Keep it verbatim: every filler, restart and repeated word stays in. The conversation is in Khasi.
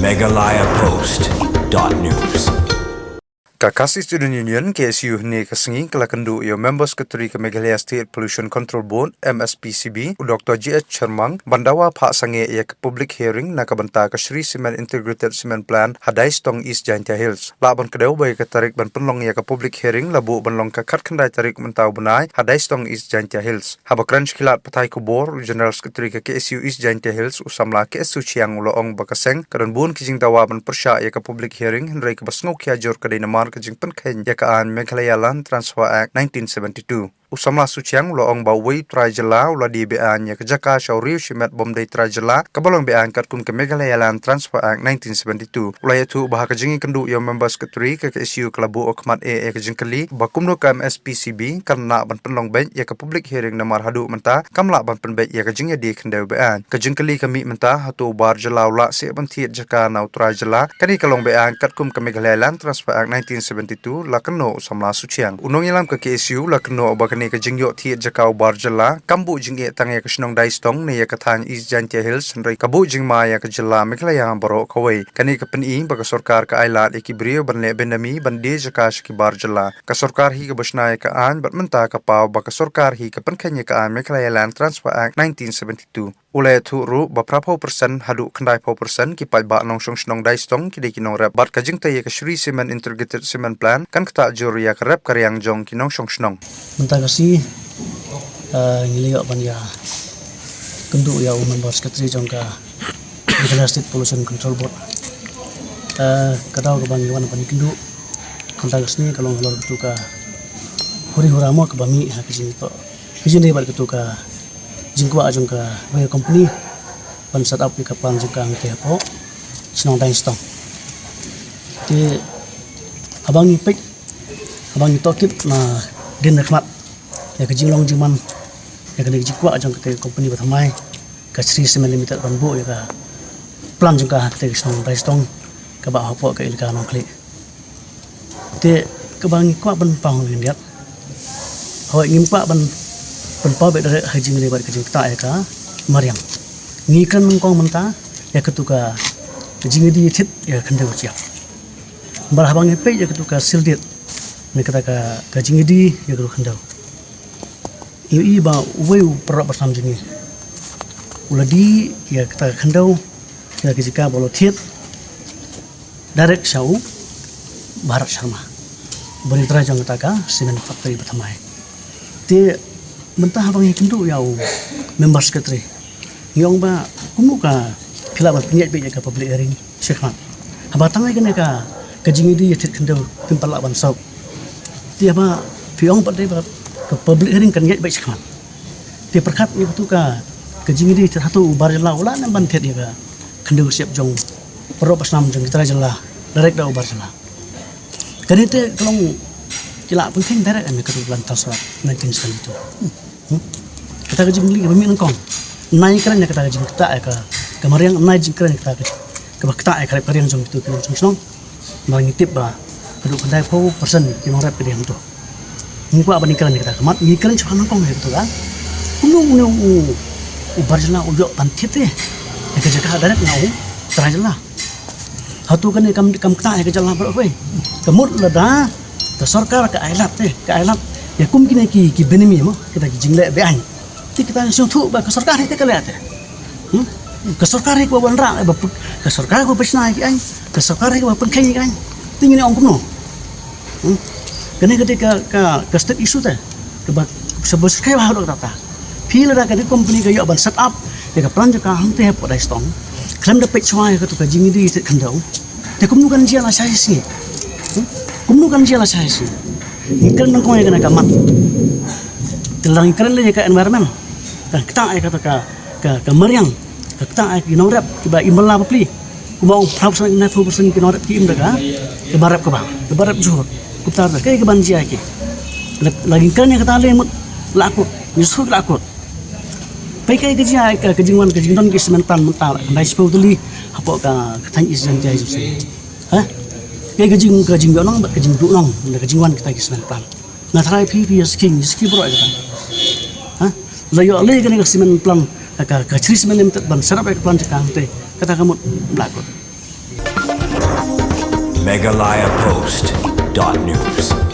Meghalaya Post dot news. Ka Khasi Student Union, K S U, hynne ka sngi ka la kynduh ïa u Member Secretary ka Meghalaya State Pollution Control Board, M S P C B, u Doctor G H Sharmang, ban dawa phah sangeh ïa ka public hearing na ka bynta ka Shree Cement Integrated Cement Plant ha Daistong, East Jaintia Hills. Lah ban kdew ba ïa ka tarik ban pynlong ïa ka public hearing la buh ban long ka khatkhyndai tarik mynta u bnai ha Daistong, East Jaintia Hills. Haba kren sha ki lad pathai khubor, u General Secretary ka K S U East Jaintia Hills, u samla K S Suchiang, u la ong ba ka seng ka don bun ki jingdawa ban pyrshah ïa ka public hearing, hynrei kaba sngewkhia jur ka dei namar ka jingpynkheiñ ïa ka aiñ Meghalaya Land Transfer Act nineteen seventy-two. U samla Suchiang u la ong ba uwei u trai jylla u la die be-aiñ ïa ka jaka sha u riew shimet bym dei trai jylla kaba long be-aiñ katkum ka Meghalaya Land Transfer Act nineteen seventy-two. U la ïathuh ba ha ka jingïakynduh ïa u Member Secretary, ka K S U ka la buh ha khmat eh ïa ka jingkylli ba kumno ka M S P C B kan lah ban pynlong beit ïa ka public hearing namar haduh mynta kam lah ban pynbeit ïa ka jingïadie khyndew be-aiñ. Ka jingkylli ka mih mynta, hato u bar jylla u lah seh ban thied jaka na u trai jylla? Kane ka long be-aiñ katkum ka Meghalaya Land Transfer Act nineteen seventy-two, la kynnoh u samla Suchiang. U nongïalam ka K S U la kynnoh ba kane ka jingïoh thied jaka u bar jylla kam buh jingeh tang ïa ka shnong Daistong ne ïa ka thaiñ East Jaintia Hills, hynrei ka buh jingma ïa ka jylla Meghalaya baroh kawei. Kane ka pyni ba ka sorkar ka ailad ïa ki briew ban leh bendami ban die jaka sha ki bar jylla. Ka sorkar hi kaba shna ïa ka aiñ, bad mynta ka paw ba ka sorkar hi ka pynkheiñ ïa ka aiñ Meghalaya Land Transfer Act nineteen seventy-two. U la ïathuh ruh ba phraphew percent haduh khyndaiphew percent ki paidbah nongshong shnong Daistong ki dei ki nongrep, bad ka jingtei ïa ka Shree Cement Integrated Cement Plant kan ktah jur ïa ka rep ka riang jong ki nongshong shnong. Mynta ka sngi, eh, ngi la ïoh ban ïakynduh ïa u Member Secretary jong ka Meghalaya State Pollution Control Board. Eh, ka daw kaba ngi wan ban ïakynduh mynta ka sngi ka long halor katu ka huri hura mo kaba mih ha ka jingthoh ka jingdei bad katu ka jingkwah jong kawei ka company ban set up ïa ka plant jong ka hangtei hapoh shnong Daistong. Te haba ngi peit, haba ngi tohkit na dien na khmat ïa ka jinglong jingman ïa kane ka jingkwah jong katei ka company ba thymmai, ka Shree Cement Limited, ban buh ïa ka plant jong ka ha katei ka shnong Daistong kaba hapoh ka elaka Nongkhlieh. Te kaba ngi kwah ban pynpaw ha ngi ïa, hooid, ngim kwah ban pynpaw beit direct ha ka jingïadei bad ka jingktah ïa ka mariang. Ngi kren nyngkong mynta ïa katu ka jingïadie thied ïa ka khyndew ka jia. Namar haba ngi peit ïa katu ka seal deed ne kata ka, ka jingïadie ïa katu ka khyndew, ïohi ba uwei u paralok bashnam jong ngi u la die ïa kata ka khyndew ïa ka jaka ba u la thied direct sha u Bharat Sharma, uba dei u trai jong kata ka cement factory ba thymmai. Te mynta haba ngi ïakynduh ïa u Member Secretary, ngi ong ba kumno ka phi lah ban pynïaid beit ïa ka public hearing shakhmat, haba tang ïa kane ka, ka jingïadie ïa thied khyndew phim pat lah ban sop. Te haba phi ong pat dei ba ka public hearing kan ïaid beit shakhmat. Te pyrkhat ïa katu ka, ka jingïadie thied, hato u bar jylla u lah ne em ban thied ïa ka khyndew ka shyiap jong u paralok bashnam jong ki trai jylla direct da u bar jylla? Kane te ka long, ki la pynkheiñ direct em ïa katu ka Land Transfer nineteen seventy-two. Hmm? Kata ka jingkylli kaba mih nyngkong. Nai kren ïa kata ka jingktah ïa ka, ka mariang, nai jingkren ïa kata ka, kaba ktah ïa ka rep ka riang jong kitu ki nongshong shnong. Namar ngi tip ba haduh khyndaiphew percent ki nongrep ki dei hangto. Ngi kwah ban ïakren ïa kata ka mat, ngi kren shuwa nyngkong ïa kata ka. Kumno une u, u bar jylla u ïoh ban thied te ïa ka jaka direct na u trai jylla? Hato kane kam, kam ktah ïa ka jylla baroh kawei? Ka mut lada ka sorkar ka ailad te, ka ailad ïa kum kine ki, ki bynmi mo, kita ki jingleh be-aiñ, te kita sngewthuh ba ka sorkar hi te ka leh te. Hmm? Ka sorkar hi kaba wanrah, ba pyn-, ka sorkar kaba pynshna ïa ki aiñ, ka sorkar hi kaba pynkheiñ ïa ki aiñ. Te ngin ong kumno? Hmm? Kane ka dei ka, ka, ka state issue te. Kaba, sa ba skai ba haduh kata. Phi lada ka dei company ka ïoh ban set up ïa ka plant jong ka hangtei hapoh Daistong, khlem da peit shuwa ïa katu ka jingïadie thied khyndew, te kumno kan jia la shai sngi? Hmm? Kumno kan jia la shai sngi? Ngi kren nyngkong ïa kane ka mat. Te lada ngi kren ïa ka environment, ka ktah ïa kata ka, ka, ka mariang, ka ktah ïa ki nongrep kiba im bylla bapli. Kumba ong phra percent, nine percent ki nongrep ki im da ka, kaba rep kaba, kaba rep jhur. Kumta da kaei kaban jia ïa ki? La, la ngi kren ïa kata lei mut la kut, ngi shu la kut. Peit kaei ka jia ïa ka, ka jingwan ka jingdon ki cement plant mynta la khyndai spah tylli hapoh ka, ka thaiñ East Jaintia Hills. Ha? Kaei ka jing, ka jingïohnong bad ka jingduhnong da ka jingwan kita ki cement plant. Nga tharai phi, phi ïa skim, ïa skim baroh ïa kata. Ha? La ïoh lei kane ka cement plant, ka, ka Shree Cement Limited ban set up ïa ka plant jong ka hangtei. Kata ka mut la kut. Meghalaya Post dot news.